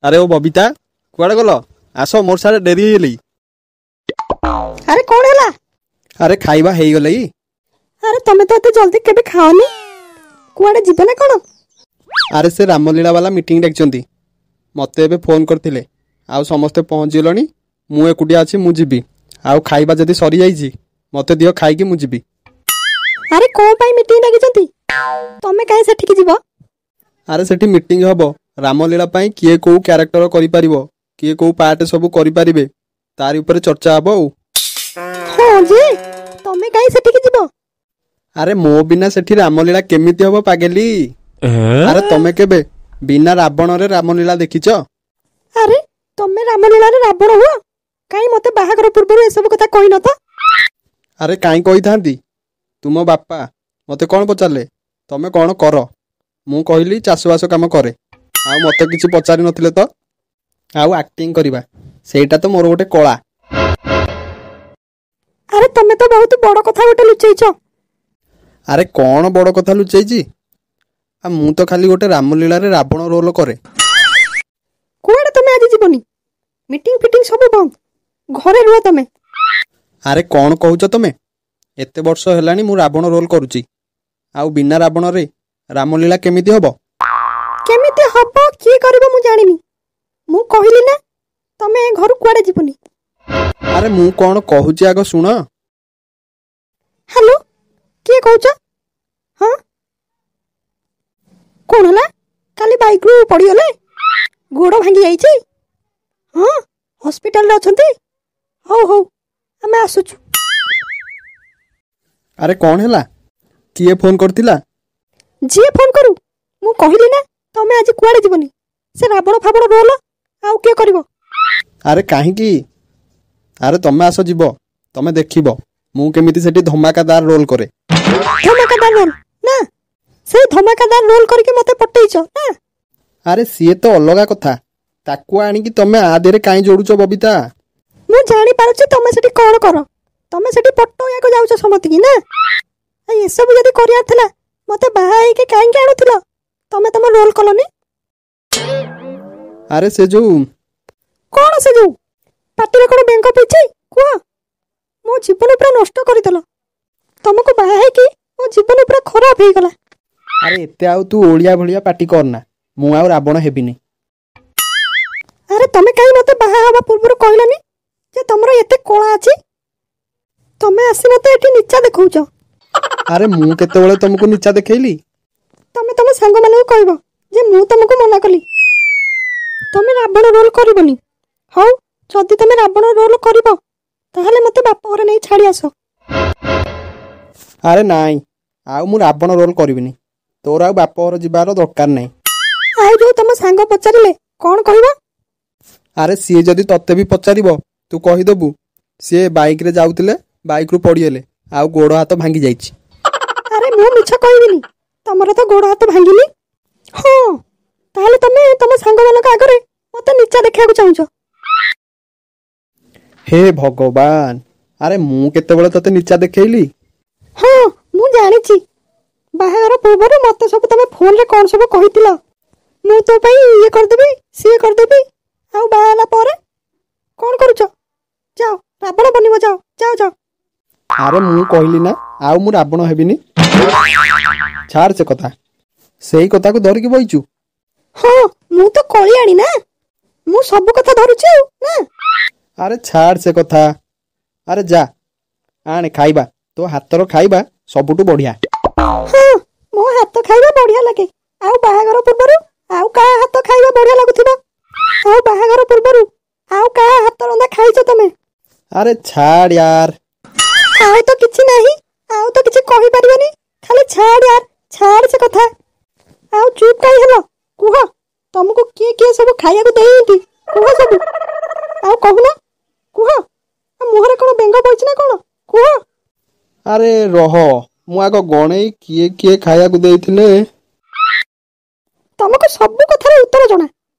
ଆରେ ଓ ବବିତା, କୁଆଡ଼େ ଗଲ? ଆସ, ମୋର ସାରେ ଡେରି ହେଇଗଲି। ଆରେ କଣ ହେଲା? ଆରେ ଖାଇବା ହେଇଗଲା। ଆରେ ତମେ ତ ଏତେ ଜଲ୍ଦି କେବେ ଖାଅନି, କୁଆଡ଼େ ଯିବ ନା କଣ? ଆରେ ସେ ରାମଲୀଳା ବାଲା ମିଟିଂ ଡାକିଛନ୍ତି, ମୋତେ ଏବେ ଫୋନ୍ କରିଥିଲେ। ଆଉ ସମସ୍ତେ ପହଞ୍ଚିଗଲେଣି, ମୁଁ ଏକୁଟିଆ ଅଛି, ମୁଁ ଯିବି। ଆଉ ଖାଇବା ଯଦି ସରିଯାଇଛି ମୋତେ ଦିଅ, ଖାଇକି ମୁଁ ଯିବି। ଆରେ କଣ ପାଇଁ ମିଟିଂ ଡାକିଛନ୍ତି? ତମେ କାହିଁ ସେଠିକି ଯିବ? ଆରେ ସେଠି ମିଟିଂ ହବ ରାମଲୀଳା ପାଇଁ, କିଏ କୋଉ କ୍ୟାରେକ୍ଟର କରିପାରିବ, କିଏ କୋଉ ପାର୍ଟ ସବୁ କରିପାରିବେ, ତାରି ଉପରେ ଚର୍ଚ୍ଚା ହବ। ଆଉ ହଁ ଯେ, ତମେ କାହିଁ ସେଠିକି ଯିବ? ଆରେ ମୋ ବିନା ସେଠି ରାମଲୀଳା କେମିତି ହବ ପାଗେଲି? ଆରେ ତମେ କେବେ ବିନା ରାବଣରେ ରାମଲୀଳା ଦେଖିଛ? ଆରେ ତମେ ରାମଲୀଳାରେ ରାବଣ ହୁଅ? କାହିଁ ମତେ ବାହାଘର ପୂର୍ବରୁ ଏସବୁ କଥା କହିନ ତ? ଆରେ କାହିଁ କହିଥାନ୍ତି? ତୁମ ବାପା ମତେ କଣ ପଚାରିଲେ, ତମେ କଣ କର? ମୁଁ କହିଲି ଚାଷବାସ କାମ କରେ। ଆଉ ମତେ କିଛି ପଚାରି ନଥିଲେ ତ। ଆଉ ଆକ୍ଟିଂ କରିବା ସେଇଟା ତ ମୋର ଗୋଟେ କଳା। ଆରେ ତମେ ତ ବହୁତ ବଡ କଥା ଗୋଟେ ଲୁଚେଇଛ। ଆରେ କଣ ବଡ କଥା ଲୁଚେଇଛି? ଆଉ ମୁଁ ତ ଖାଲି ଗୋଟେ ରାମଲୀଳାରେ ରାବଣ ରୋଲ କରେ। କୁଆଡେ ତମେ ଆଜି ଯିବନି, ମିଟିଂ ଫିଟିଂ ସବୁ ବନ୍ଦ, ଘରେ ରୁହ ତମେ। ଆରେ କଣ କହୁଛ ତମେ? ଏତେ ବର୍ଷ ହେଲାଣି ମୁଁ ରାବଣ ରୋଲ କରୁଛି, ଆଉ ବିନା ରାବଣରେ ରାମଲୀଳା କେମିତି ହବ? କେମିତି ହବ, କିଏ କରିବ ମୁଁ ଜାଣିନି। ମୁଁ କହିଲି ନା, ତମେ ଘରୁ କୁଆଡେ ଯିବନି। ଆରେ ମୁଁ କଣ କହୁଛି ଆଗ ଶୁଣ। ହ୍ୟାଲୋ, କିଏ କହୁଛ? ହଁ, କଣ ହେଲା? କାଲି ବାଇକରୁ ପଡ଼ିଗଲେ, ଗୋଡ଼ ଭାଙ୍ଗି ଯାଇଛି? ହଁ, ହସ୍ପିଟାଲରେ ଅଛନ୍ତି? ହଉ ହଉ, ଆମେ ଆସୁଛୁ। ଆରେ କଣ ହେଲା? କିଏ ଫୋନ କରିଥିଲା? ଯିଏ ଫୋନ କରୁ, ମୁଁ କହିଲି ନା ତମେ ଆଜି କୁଆଡେ ଯିବନି। ସେ ରାବଣ ଫାବଣ ରୋଲ ଆଉ କିଏ କରିବ? ଆରେ କାହିଁକି? ଆରେ ତମେ ଆସ ଯିବ, ତମେ ଦେଖିବ ମୁଁ କେମିତି ସେଠି ଧମାକାଦାର ରୋଲ କରେ। ଧମାକାଦାର ରୋଲ ନା? ସେଇ ଧମାକାଦାର ରୋଲ କରିକି ମତେ ପଟେଇଛ ନା? ଆରେ ସିଏ ତ ଅଲଗା କଥା, ତାକୁ ଆଣିକି ତମେ ଆ ଦେହରେ କାହିଁ ଯୋଡୁଛ ବବିତା? ମୁଁ ଜାଣିପାରୁଛି ତମେ ସେଠି କଣ କର। ତମେ ସେଠି ପଟେଇବାକୁ ଯାଉଛ ସମତିକି ନା? ଏସବୁ ଯଦି କରିବାର ଥିଲା ମତେ ବାହା ହେଇକି କାହିଁକି ଆଣୁଥିଲ? ତମେ ତମ ରୋଲ କଲନି। ଆରେ ସେ ଯୋଉ କଣ ସେ ଯୋଉ? ପାଟିରେ କଣ ବେଙ୍ଗ ପିଇଛି କୁହ? ମୋ ଜୀବନ ପୁରା ନଷ୍ଟ କରିଦେଲ। ତମକୁ ବାହା ହେଇକି ମୋ ଜୀବନ ପୁରା ଖରାପ ହେଇଗଲା। ଆରେ ଏତେ ଆଉ ତୁ ଓଳିଆ ଭଳିଆ ପାଟି କରନା, ମୁଁ ଆଉ ରାବଣ ହେବିନି। ଆରେ ତମେ କାହିଁ ମତେ ବାହା ହବା ପୂର୍ବରୁ କହିଲନି ଯେ ତମର ଏତେ କଳା ଅଛି? ତମେ ଆସି ମତେ ଏଠି ନିଚା ଦେଖଉଛ। ଆରେ ମୁଁ କେତେବେଳେ ତମକୁ ନିଚା ଦେଖେଇଲି? ତମେ ତମ ସାଙ୍ଗମାନଙ୍କୁ କହିବ ଯେ ମୁଁ ତମକୁ ମନା କଲି ତମେ ରାବଣ ରୋଲ କରିବନି। ହଉ, ଯଦି ତମେ ରାବଣ ରୋଲ କରିବ ତାହେଲେ ମତେ ବାପ ଘରେ ନେଇ ଛାଡି ଆସ। ଆରେ ନାଇଁ, ଆଉ ମୁଁ ରାବଣ ରୋଲ କରିବିନି। ତୋର ଆଉ ବାପ ଘର ଯିବାର ଦରକାର ନାହିଁ। ଆଉ ଯୋଉ ତମ ସାଙ୍ଗ ପଚାରିଲେ କଣ କହିବ? ଆରେ ସିଏ ଯଦି ତତେ ବି ପଚାରିବ ତୁ କହିଦେବୁ ସିଏ ବାଇକରେ ଯାଉଥିଲେ, ବାଇକରୁ ପଡ଼ିଗଲେ ଆଉ ଗୋଡ଼ ହାତ ଭାଙ୍ଗି ଯାଇଛି। ଆରେ ମୁଁ ମିଛ କହିବିନି, ତମର ତ ଗୋଡ଼ ହାତ ଭାଙ୍ଗିନି। ହଁ, ତାହେଲେ ତମେ ତମ ସାଙ୍ଗମାନଙ୍କ ଆଗରେ ମତେ ନିଚା ଦେଖିବାକୁ ଚାହୁଁଛ? ହେ ଭଗବାନ, ଆରେ ମୁଁ କେତେବେଳେ ତତେ ନିଚା ଦେଖେଇଲି? ହଁ ମୁଁ ଜାଣିଛି, ବାହାଘର ପୂର୍ବରୁ ମତେ ସବୁ ତମେ ଫୋନରେ କଣ ସବୁ କହିଥିଲ। ମୁଁ ତୋ ପାଇଁ ଇଏ କରିଦେବି, ସିଏ କରିଦେବି। ଆଉ ବାହା ହେଲା ପରେ କଣ କରୁଛ? ଯାଅ ରାବଣ ବନିବ, ଯାଅ ଯାଅ ଯାଅ। ଆରେ ମୁଁ କହିଲି ନା ଆଉ ମୁଁ ରାବଣ ହେବିନି। ଛାଡ ସେ କଥା, ସେଇ କଥାକୁ ଧରିକି ବଇଛୁ। ହଁ, ମୁଁ ତ କଳିଆଣି ନା, ମୁଁ ସବୁ କଥା ଧରୁଛି ଆଉ ନା। ଆରେ ଛାଡ ସେ କଥା, ଆରେ ଯା ଆଣେ ଖାଇବା, ତୋ ହାତର ଖାଇବା ସବୁଠୁ ବଢିଆ। ହଁ, ମୋ ହାତ ଖାଇବା ବଢିଆ ଲାଗେ। ଆଉ ବାହାଘର ପୂର୍ବରୁ ଆଉ କାହା ହାତ ଖାଇବା ବଢିଆ ଲାଗୁଥିବ? ଆଉ ବାହାଘର ପୂର୍ବରୁ ଆଉ କାହା ହାତ ରନ୍ଧା ଖାଇଛ ତମେ? ଆରେ ଛାଡ ୟାର। ଆଉ ତ କିଛି ନାହିଁ, ଆଉ ତ କିଛି କହିପାରିବନି, ଖାଲି ଛାଡ ୟାର, ଛାଡ ସେ କଥା। ଆଉ ଚୁପ୍ କାହିଁ ହେଲ? କୁହ, ତମକୁ କିଏ କିଏ ସବୁ ଖାଇବାକୁ ଦେଇଛନ୍ତି କୁହ ସବୁ। ଆଉ କହୁନ, କୁହ। ମୁହଁରେ କଣ ବେଙ୍ଗ ପଇଛି ନା କଣ? କୁହ। ଆରେ ରହ, ମୁଁ ଆଗ ଗଣେଇ କିଏ କିଏ ଖାଇବାକୁ ଦେଇଥିଲେ। ତମକୁ ସବୁ କଥାର ଉତ୍ତର ଜଣା।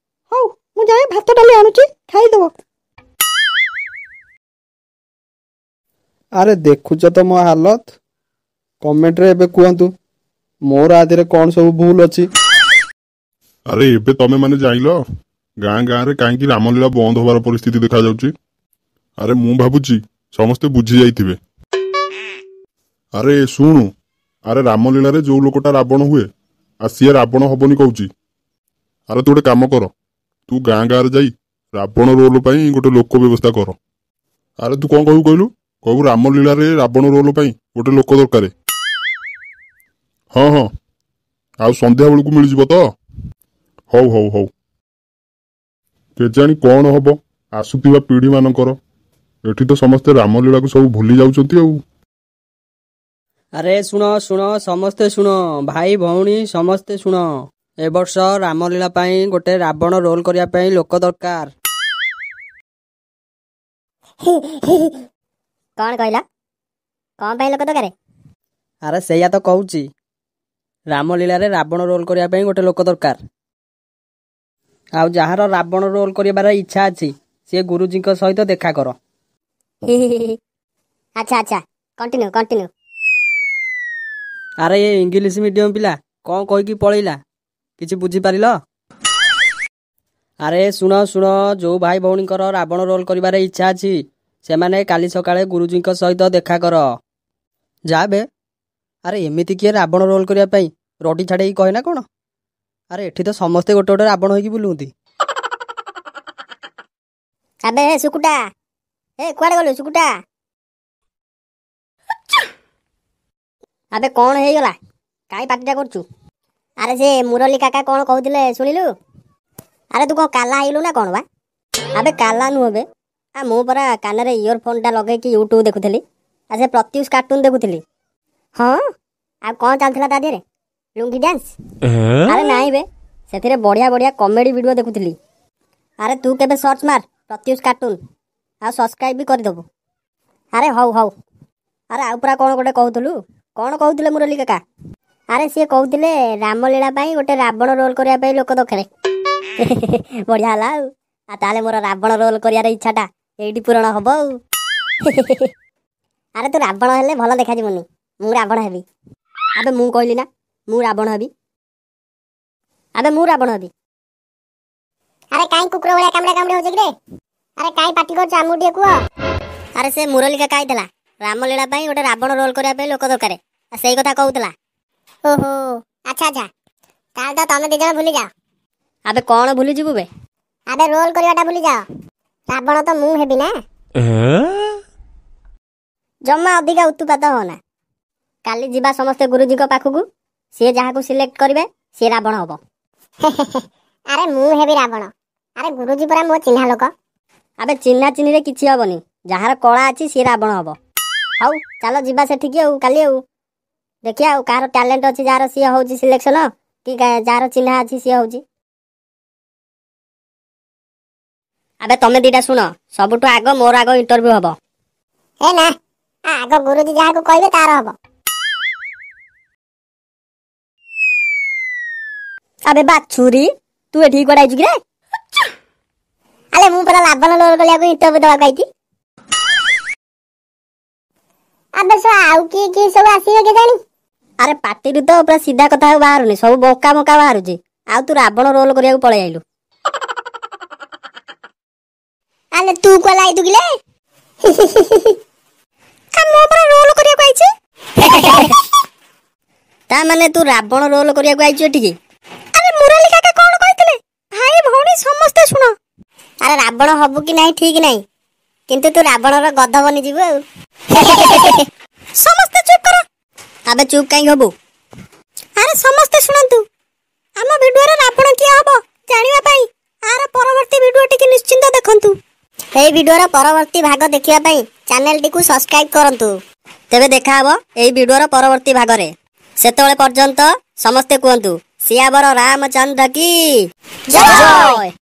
ହଉ, ମୁଁ ଯାଏ ଭାତ ଡାଲି ଆଣୁଛି, ଖାଇଦବ। ଆରେ ଦେଖୁଛ ତ ମୋ ହାଲତ। କମେଣ୍ଟରେ ଏବେ କୁହନ୍ତୁ ମୋର ଆ ଦେହରେ କଣ ସବୁ ଭୁଲ ଅଛି। ଆରେ ଏବେ ତମେ ମାନେ ଜାଣିଲ ଗାଁ ଗାଁରେ କାହିଁକି ରାମଲୀଳା ବନ୍ଦ ହବାର ପରିସ୍ଥିତି ଦେଖାଯାଉଛି? ଆରେ ମୁଁ ଭାବୁଛି ସମସ୍ତେ ବୁଝି ଯାଇଥିବେ। ଆରେ ଶୁଣୁ, ଆରେ ରାମଲୀଳାରେ ଯୋଉ ଲୋକଟା ରାବଣ ହୁଏ, ଆଉ ସିଏ ରାବଣ ହବନି କହୁଛି। ଆରେ ତୁ ଗୋଟେ କାମ କର, ତୁ ଗାଁ ଗାଁରେ ଯାଇ ରାବଣ ରୋଲ ପାଇଁ ଗୋଟେ ଲୋକ ବ୍ୟବସ୍ଥା କର। ଆରେ ତୁ କଣ କହିବୁ କହିଲୁ? କହିବୁ ରାମଲୀଳାରେ ରାବଣ ରୋଲ ପାଇଁ ଗୋଟେ ଲୋକ ଦରକାର। ହଁ ହଁ, ଆଉ ସନ୍ଧ୍ୟା ବେଳକୁ ମିଳିଯିବ ତ? ହଉ ହଉ ହଉ। କେଜାଣି କଣ ହବ ଆସୁଥିବା ପିଢି ମାନଙ୍କର। ଏଠି ତ ସମସ୍ତେ ରାମଲୀଳାକୁ ସବୁ ଭୁଲି ଯାଉଛନ୍ତି ଆଉ। ଆରେ ଶୁଣ ଶୁଣ, ସମସ୍ତେ ଶୁଣ, ଭାଇ ଭଉଣୀ ସମସ୍ତେ ଶୁଣ। ଏ ବର୍ଷ ରାମଲୀଳା ପାଇଁ ଗୋଟେ ରାବଣ ରୋଲ କରିବା ପାଇଁ ଲୋକ ଦରକାର। କଣ କହିଲ? କଣ ପାଇଁ ଲୋକ ଦରକାର? ଆରେ ସେଇଆ ତ କହୁଛି, ରାମଲୀଳାରେ ରାବଣ ରୋଲ କରିବା ପାଇଁ ଗୋଟେ ଲୋକ ଦରକାର। ଆଉ ଯାହାର ରାବଣ ରୋଲ କରିବାର ଇଚ୍ଛା ଅଛି ସିଏ ଗୁରୁଜୀଙ୍କ ସହିତ ଦେଖା କର। ଆଚ୍ଛା ଆଚ୍ଛା, କଣ୍ଟିନ୍ୟୁ କଣ୍ଟିନ୍ୟୁ। ଆରେ ଏ ଇଂଲିଶ ମିଡିୟମ ପିଲା କଣ କହିକି ପଳେଇଲା, କିଛି ବୁଝିପାରିଲ? ଆରେ ଶୁଣ ଶୁଣ, ଯୋଉ ଭାଇ ଭଉଣୀଙ୍କର ରାବଣ ରୋଲ କରିବାର ଇଚ୍ଛା ଅଛି ସେମାନେ କାଲି ସକାଳେ ଗୁରୁଜୀଙ୍କ ସହିତ ଦେଖା କର। ଯା ବେ। ଆରେ ଏମିତି କିଏ ରାବଣ ରୋଲ କରିବା ପାଇଁ ରଡି ଛାଡ଼େଇକି କହେ ନା କଣ? ଆରେ ଏଠି ତ ସମସ୍ତେ ଗୋଟେ ଗୋଟେ ରାବଣ ହେଇକି ବୁଲୁଛନ୍ତି। ଆବେ ହେ ସୁକୁଟା, ଏ କୁଆଡେ ଗଲୁ ସୁକୁଟା? ଆବେ କଣ ହେଇଗଲା, କାଇଁ ପାଟିଟା କରୁଛୁ? ଆରେ ସେ ମୁରଲୀ କାକା କଣ କହୁଥିଲେ ଶୁଣିଲୁ? ଆରେ ତୁ କଣ କାଲା ହେଇଗଲୁ ନା କଣ ବା? ଆବେ କାଲା ନୁହଁ ବେ, ଆ ମୁଁ ପରା କାନରେ ଇୟର ଫୋନଟା ଲଗେଇକି ୟୁଟ୍ୟୁବ ଦେଖୁଥିଲି, ଆଉ ସେ ପ୍ରତ୍ୟୁଷ କାର୍ଟୁନ ଦେଖୁଥିଲି। ହଁ, ଆଉ କଣ ଚାଲିଥିଲା ତା ଦେହରେ? ଲୁଙ୍ଗି ଡ୍ୟାନ୍ସ? ଆରେ ନାଇଁ ବେ, ସେଥିରେ ବଢିଆ ବଢିଆ କମେଡି ଭିଡିଓ ଦେଖୁଥିଲି। ଆରେ ତୁ କେବେ ସର୍ଚ୍ଚ ମାର ପ୍ରତ୍ୟୁଷ କାର୍ଟୁନ, ଆଉ ସବସ୍କ୍ରାଇବ ବି କରିଦେବୁ। ଆରେ ହଉ ହଉ। ଆରେ ଆଉ ପୁରା କଣ ଗୋଟେ କହୁଥିଲୁ? କଣ କହୁଥିଲେ ମୁରଲୀ କାକା? ଆରେ ସିଏ କହୁଥିଲେ ରାମଲୀଳା ପାଇଁ ଗୋଟେ ରାବଣ ରୋଲ କରିବା ପାଇଁ ଲୋକ ଦରକାର। ବଢିଆ ହେଲା ଆଉ। ଆଉ ତାହେଲେ ମୋର ରାବଣ ରୋଲ କରିବାର ଇଚ୍ଛାଟା ଏଇଠି ପୂରଣ ହବ ଆଉ। ଆରେ ତୁ ରାବଣ ହେଲେ ଭଲ ଦେଖାଯିବନି, ମୁଁ ରାବଣ ହେବି। ଆବେ ମୁଁ କହିଲି ନା ମୁଁ ରାବଣ ହେବି। ଆବେ ମୁଁ ରାବଣ ହେବି। ଆରେ କାଇଁ କୁକୁର ଭଳିଆ କାମୁଡ଼ା କାମୁଡ଼ି ହଉଛି କିରେ? ଆରେ କାଇଁ ପାଟି କରୁଛ, ଆମକୁ ଟିକେ କୁହ। ଆରେ ସେ ମୁରଲୀ କାକା ଆଇଥିଲା ରାମଲୀଳା ପାଇଁ ଗୋଟେ ରାବଣ ରୋଲ କରିବା ପାଇଁ ଲୋକ ଦରକାର, ଆଉ ସେଇ କଥା କହୁଥିଲା। ଓହୋ ଆଚ୍ଛା ଆଚ୍ଛା, ତାହେଲେ ତ ତମେ ଦି ଜଣ ଭୁଲି ଯାଅ। ଆବେ କଣ ଭୁଲିଯିବୁ ବେ? ଆବେ ରୋଲ କରିବାଟା ଭୁଲି ଯାଅ, ରାବଣ ତ ମୁଁ ହେବି ନା। ଜମା ଅଧିକା ଉତ୍ପାତ ହଅନା। କାଲି ଯିବା ସମସ୍ତେ ଗୁରୁଜୀଙ୍କ ପାଖକୁ, ସିଏ ଯାହାକୁ ସିଲେକ୍ଟ କରିବେ ସିଏ ରାବଣ ହବ। ଆରେ ମୁଁ ହେବି ରାବଣ। ଆରେ ଗୁରୁଜୀ ପରା ମୋ ଚିହ୍ନା ଲୋକ। ଆବେ ଚିହ୍ନା ଚିହ୍ନିରେ କିଛି ହବନି, ଯାହାର କଳା ଅଛି ସିଏ ରାବଣ ହବ। ହଉ ଚାଲ ଯିବା ସେଠିକି ଆଉ କାଲି, ଆଉ ଦେଖିବା ଆଉ କାହାର ଟ୍ୟାଲେଣ୍ଟ ଅଛି, ଯାହାର ସିଏ ହଉଛି ସିଲେକ୍ସନ, କି ଯାହାର ଚିହ୍ନା ଅଛି ସିଏ ହଉଛି। ଆବେ ତମେ ଦିଟା ଶୁଣ, ସବୁଠୁ ଆଗ ମୋର ଆଗ ଇଣ୍ଟରଭ୍ୟୁ ହବ। ଏ ନା, ଆଗ ଗୁରୁଜୀ ଯାହାକୁ କହିବେ ତାର ହବ। ଆବେ ବାଛୁରୀ, ତୁ ଏଠିକି କୁଆଡେ ଆଇଛୁ କିରେ? ଆରେ ମୁଁ ପରା ରାବଣ ରୋଲ କରିବାକୁ ଇଣ୍ଟରଭ୍ୟୁ ଦେବାକୁ ଆଇଛି। ଆବେ ସେ ଆଉ କିଏ କିଏ ସବୁ ଆସିବେ କେଜାଣି? ଆରେ ପାଟିରୁ ତ ପୁରା ସିଧା କଥା ଆଉ ବାହାରୁନି, ସବୁ ବଙ୍କା ବଙ୍କା ବାହାରୁଛି, ଆଉ ତୁ ରାବଣ ରୋଲ କରିବାକୁ ପଳେଇ ଆଇଲୁ। ଆଲେ ତୁ କୁଆଡେ ଆଇଛୁ କିଲେ? ମୁଁ ପରା ରୋଲ କରିବାକୁ ଆଇଛି। ତା ମାନେ ତୁ ରାବଣ ରୋଲ କରିବାକୁ ଆଇଛୁ ଏଠିକି? ଆରେ ମୁରଲୀ କାକା କଣ କହିଥିଲେ? ଭାଇ ଭଉଣୀ ସମସ୍ତେ ଶୁଣ। ଆରେ ରାବଣ ହବୁ କି ନାହିଁ ଠିକ ନାହିଁ, କିନ୍ତୁ ତୁ ରାବଣର ଗଧ ବନିଯିବୁ ଆଉ। ସମସ୍ତେ ଚୁପ୍ କର। ଆବେ ଚୁପ୍ କାହିଁକି ହବୁ? ଆରେ ସମସ୍ତେ ଶୁଣନ୍ତୁ, ଆମ ଭିଡିଓରେ ରାବଣ କିଏ ହବ ଜାଣିବା ପାଇଁ ଆର ପରବର୍ତ୍ତୀ ଭିଡିଓ ଟିକେ ନିଶ୍ଚିନ୍ତ ଦେଖନ୍ତୁ। ଏହି ଭିଡିଓର ପରବର୍ତ୍ତୀ ଭାଗ ଦେଖିବା ପାଇଁ ଚ୍ୟାନେଲଟିକୁ ସବସ୍କ୍ରାଇବ କରନ୍ତୁ। ତେବେ ଦେଖା ହବ ଏହି ଭିଡିଓର ପରବର୍ତ୍ତୀ ଭାଗରେ। ସେତେବେଳେ ପର୍ଯ୍ୟନ୍ତ ସମସ୍ତେ କୁହନ୍ତୁ ସିଆବର ରାମଚନ୍ଦ୍ର କି ଜୟ।